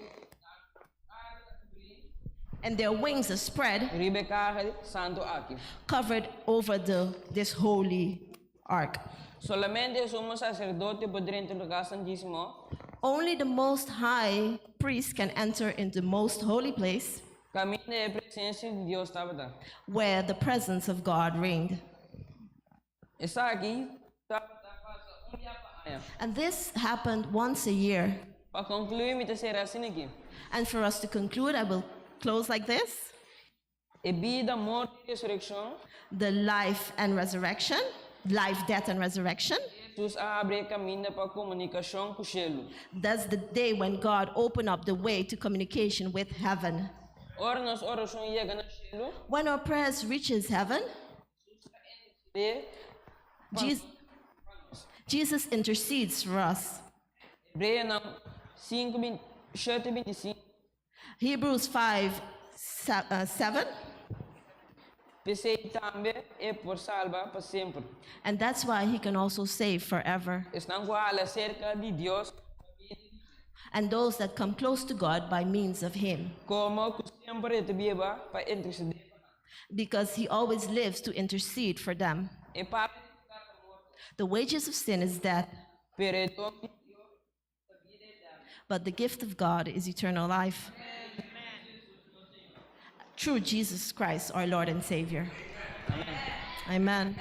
And their wings are spread. Riba e kaha santu aki. Covered over the this holy ark. Solamente e sumo saserdote por drenta lugá santísimo. Only the most high priest can enter in the most holy place. Kaminda e presensia di Dios tabata. Where the presence of God reigned. Esaki tabata pasa un bia pa aña. And this happened once a year. Pa konkluí mi ta sera asina aki. And for us to conclude, I will close like this. E bida, morto i resurekshon. The life and resurrection, life, death and resurrection. Hesus a habri e kaminda pa komunikashon ku shelu. That's the day when God opened up the way to communication with heaven. Ora nos orashon yega na shelu. When our prayers reaches heaven, Hesus ta intersedé pa nos. Jesus intercedes for us. Hebreonan 5, 7, 25. Hebrews 5, 7. P'esei tambe e por salba pa semper. And that's why he can also save forever. Esnan ku hala serka di Dios pa medio di dje. And those that come close to God by means of him. Komo ku semper e ta biba pa intersedé pa nan. Because he always lives to intercede for them. E paga di piká ta morto. The wages of sin is death. Pero e don di Dios ta bida eterno. But the gift of God is eternal life. Through Jesus Christ, our Lord and Savior. Amen.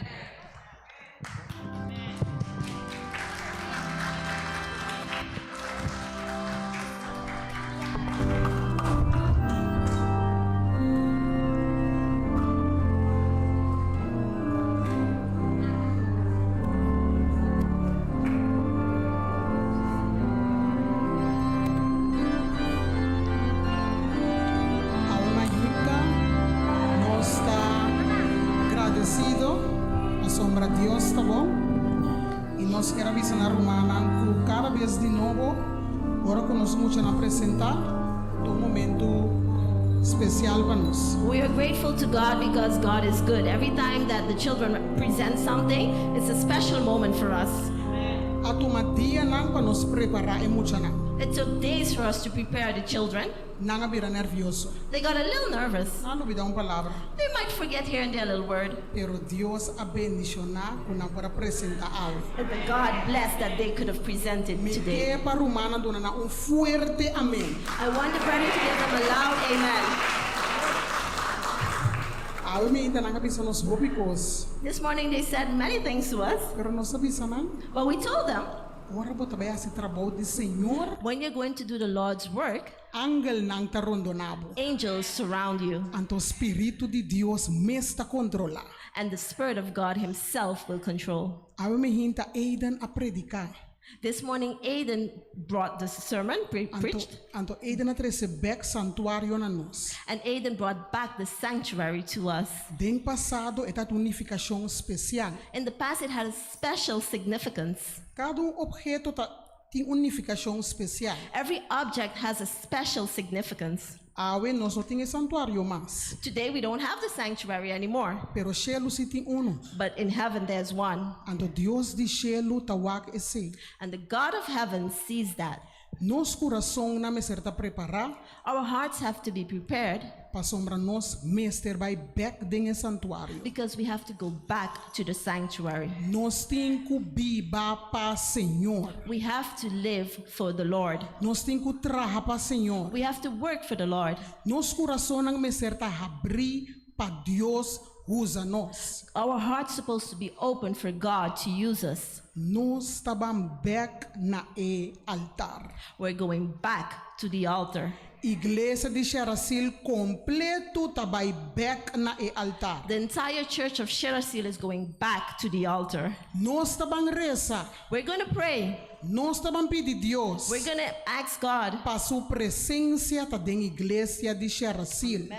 Awe mainta nos ta gradesido pasobra Dios ta bon i nos kier a bisa na rumannan ku kada bes di nobo ora ku nos muchanan presentá ta un momentu spesial pa nos. We are grateful to God because God is good. Every time that the children present something, it's a special moment for us. A tuma dianan pa nos prepará e muchanan. It took days for us to prepare the children. Nan a bira nèrvioso. They got a little nervous. Nan a lubidá un palabra. They might forget here and there a little word. Pero Dios a bendishoná ku nan por a presentá awe. But God blessed that they could have presented Mi today. ke pa rumannan duna nan un fuerte amén. I want the brethren to give them a loud amen. Awe mainta nan a bisa nos hopi kos. This morning they said many things to us. Pero nos a bisa nan. But we told them. Ora bo ta bai hasi trabou di Señor. When you're going to do the Lord's work. Angelnan ta rondoná bo. Angels surround you. Anto Spiritu di Dios mes ta kontrolá. And the Spirit of God himself will control. Awe mainta Aiden a prediká. This morning Aiden brought the sermon, pre Anto, preached. anto Aiden a trese bèk santuario na nos. And Aiden brought back the sanctuary to us. Den pasado e tabatin un nifikashon spesial. In the past it had a special significance. Kada un opheto ta tin un nifikashon spesial. Every object has a special significance. Awe nos no tin e santuario mas. Today we don't have the sanctuary anymore. Pero shelu si tin unu. But in heaven there's one. Anto Dios di shelu ta wak esei. And the God of heaven sees that. Nos kurasonnan mester ta prepará. Our hearts have to be prepared. Pasobra nos mester bai bèk den e santuario. Because we have to go back to the sanctuary. Nos tin ku biba pa Señor. We have to live for the Lord. Nos tin ku traha pa Señor. We have to work for the Lord. Nos kurasonnan mester ta habrí pa Dios usa nos. Our hearts supposed to be open for God to use us. Nos ta ban bèk na e altar. We're going back to the altar. Iglesia di Sherasil kompletu ta bai bèk na e altar. The entire church of Sherasil is going back to the altar. Nos ta ban resa. We're going to pray. Nos ta ban pidi Dios. We're going to ask God. Pa su presensia ta den iglesia di Sherasil.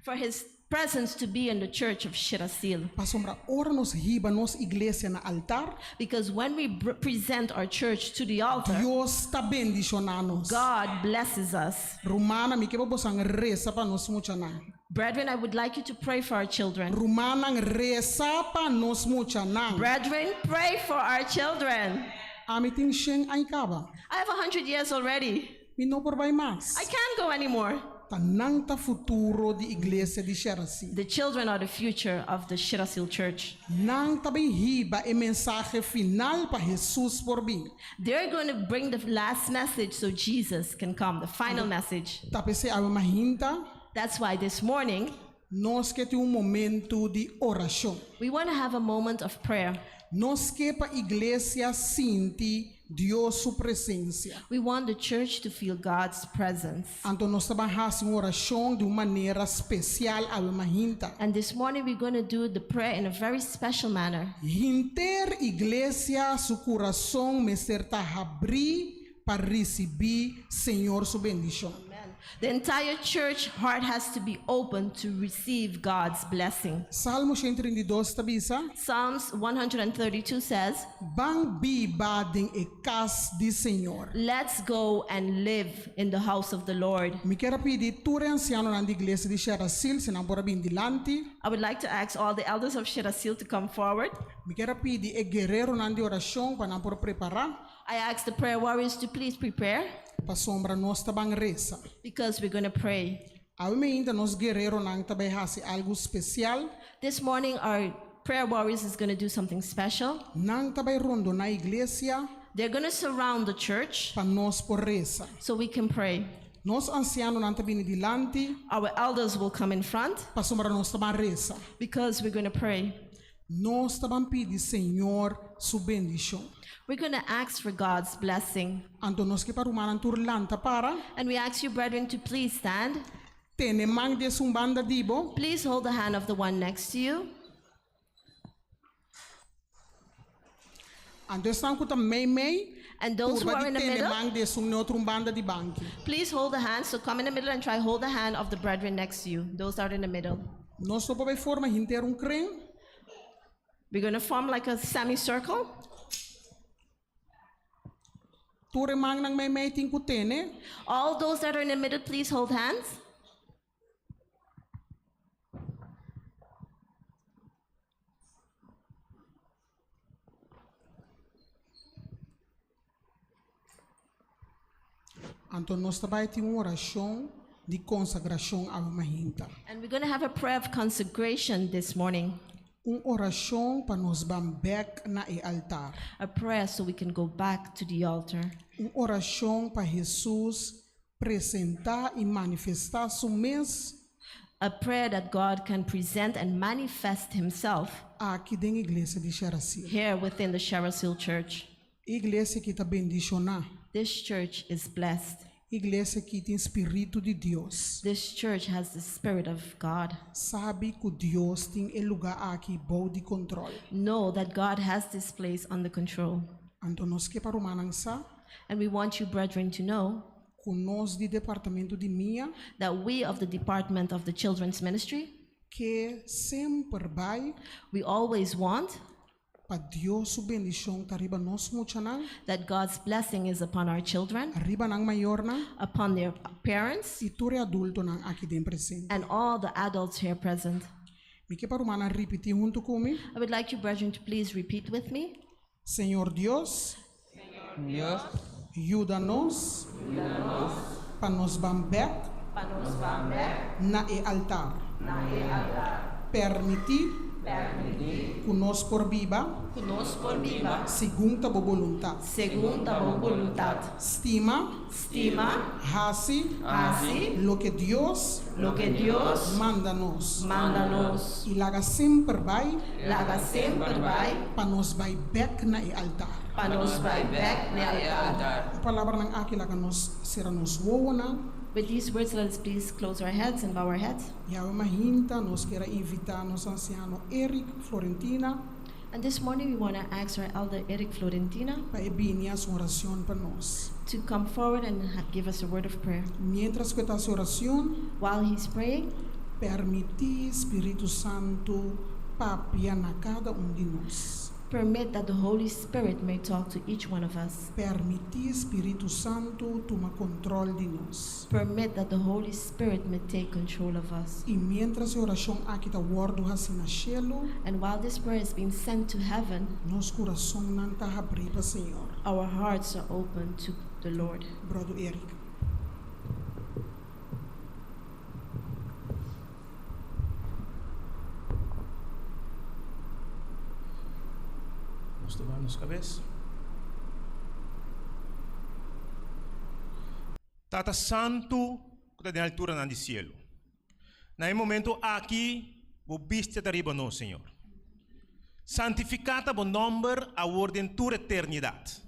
For his. presence to be in the church of Shirasil. Pasobra ora nos hiba nos iglesia na altar, Because when we present our church to the altar, Dios ta bendishoná nos. God blesses us. Rumannan, mi ke pa boso resa pa nos muchanan. Brethren, I would like you to pray for our children. Rumannan, resa pa nos muchanan. Brethren, pray for our children. Ami tin 100 aña kaba. I have 100 years already. Mi no por bai mas. I can't go anymore. Ta nan ta futuro di iglesia di Sherasil. The children are the future of the Shirasil church. Nan ta bai hiba e mensahe final pa Hesus por bin. They're going to bring the last message so Jesus can come, the final message. Ta p'esei awe mainta. That's why this morning, Nos ke tin un momento di orashon. we want to have a moment of prayer. Nos ke pa iglesia sinti Dios su presensia. We want the church to feel God's presence. Anto nos ta bai hasi un orashon di un manera spesial awe mainta. And this morning we're going to do the prayer in a very special manner. Henter iglesia su kurason mester ta habrí pa risibí Señor su bendishon. The entire church heart has to be open to receive God's blessing. Salmo 132 ta bisa. Psalms 132 says, Ban biba den e kas di Señor. Let's go and live in the house of the Lord. Mi ke pidi tur ansianonan di iglesia di Sherasil, si nan por bin dilanti. I would like to ask all the elders of Shirasil to come forward. Mi ke pidi e guereronan di orashon pa nan por prepará. I ask the prayer warriors to please prepare Pasobra nos ta ban resa. because we're going to pray. Awe mainta nos guereronan ta bai hasi algu spesial. This morning, our prayer warriors is going to do something special. Nan ta bai rondoná iglesia. They're going to surround the church Pa nos por resa. so we can pray. Nos ansianonan ta bini dilanti. Our elders will come in front Pasobra nos ta ban resa. because we're going to pray. Nos ta ban pidi Señor su bendishon. We're going to ask for God's blessing. Anto nos ke pa rumannan tur lanta para. And we ask you, brethren, to please stand. Tene man di esun banda di bo. Please hold the hand of the one next to you. Anto esnan ku ta mei mei. And those who Purba are di in the tene middle, man di esun otro banda di banki. please hold the hand. So come in the middle and try hold the hand of the brethren next to you. Those that are in the middle. Nos ta bai forma henter un kren. We're going to form like a semicircle. Tur e mannan mei mei tin ku tene. All those that are in the middle, please hold hands. Anto nos ta bai tin un orashon di konsagrashon awe mainta. And we're going to have a prayer of consecration this morning. Un orashon pa nos ban bèk na e altar. A prayer so we can go back to the altar. Un orashon pa Hesus presentá i manifestá su mes A prayer that God can present and manifest himself aki den iglesia di Sherasil. here within the Sherasil Church. Iglesia aki ta bendishoná. This church is blessed. Iglesia aki tin spiritu di Dios. This church has the Spirit of God. Sabi ku Dios tin e lugá aki bou di kontròl. Know that God has this place under control. Anto nos ke pa rumannan sa And we want you, brethren, to know ku nos di departamento di MIA that we of the Department of the Children's Ministry, ke semper bai we always want pa Dios su bendishon ta riba nos muchanan, that God's blessing is upon our children, riba nan mayornan upon their parents, i tur e adultonan aki den presente. and all the adults here present. Mi ke pa rumannan ripití huntu ku mi. I would like you, brethren, to please repeat with me. Señor Dios, Dios, yuda nos pa nos ban bèk na e altar. Permití ku nos por biba Ku nos por biba segun ta bo boluntat. segun ta bo boluntat. Stima, Stima, hasi, hasi loke Dios loke Dios manda nos. manda nos. I laga semper bai Laga semper bai pa nos bai bèk na e altar. pa nos bai bèk na e altar. E palabranan aki laga nos sera nos wowonan. With these words, let us please close our heads and bow our heads. I awe mainta nos ke invitá nos ansiano Eric Florentina And this morning we want to ask our elder Eric Florentina pa e bini hasi orashon pa nos. to come forward and give us a word of prayer. Mientras ku e ta hasi orashon, While he's praying, Permití Spiritu Santu papia na kada un di nos. Permit that the Holy Spirit may talk to each one of us. Permití Spiritu Santu tuma kontròl di nos. Permit that the Holy Spirit may take control of us. I miéntras e orashon aki ta wòrdu hasí na shelu, And while this prayer is being sent to heaven, nos kurasonnan ta habrí pa Señor. our hearts are open to the Lord. Bròder Eric. Nos ta baha nos kabes. Tata Santu ku ta den alturanan di sielu, na e momentu aki bo bista ta riba nos, Señor. Santifiká ta bo nòmber awor den tur eternidat.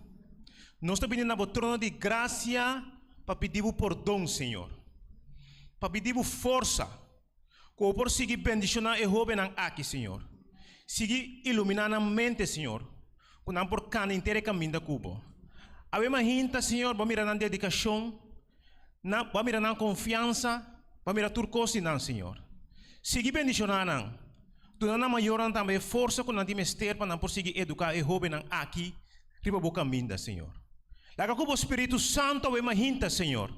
Nos ta bini na bo trono di grasia pa pidi bo pordon, Señor. Pa pidi bo forsa ku bo por sigui bendishoná e hóbennan aki, Señor. Sigui iluminá nan mente, Señor, ku nan por kana henter e kaminda ku bo. Awe mahinta, Señor, bo a mira nan dedikashon, nan, bo a mira nan konfiansa, bo a mira tur kos di nan, Señor. Sigui bendishoná nan. Duna nan mayornan tambe e forsa ku nan tin mester pa nan por sigui eduká e hóbennan aki riba bo kaminda, Señor. Laga ku bo Spiritu Santu awe mahinta, Señor,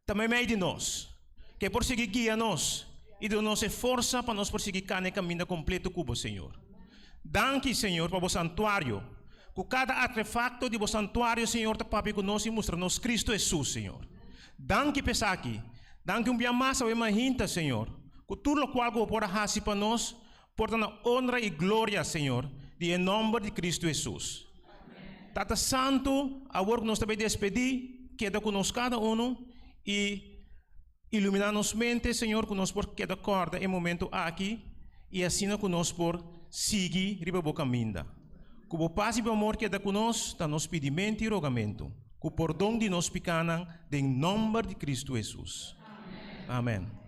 ta meimei di nos, ku e por sigui guia nos i duna nos e forsa pa nos por sigui kana e kaminda kompleto ku bo, Señor. Danki, Señor, pa bo santuario, ku kada artefakto di bo santuario, Señor, ta papia ku nos i mustra nos Kristu Hesus, Señor. Danki pa esaki. Danki un bia mas awe mahinta, Señor, ku tur lokual ku bo por a hasi pa nos por ta na onra i gloria, Señor, di e nòmber di Kristu Hesus. Tata Santu, awor ku nos ta bai despedí, keda ku nos kada unu i iluminá nos mente, Señor, ku nos por keda kòrda e momentu aki i asina ku nos por sigui riba bo kaminda. Ku bo pas i bo amor keda ku nos, ta nos pidimentu i rogamentu. Ku pordon di nos pikánan, den nòmber di Kristu Hesus. Amèn.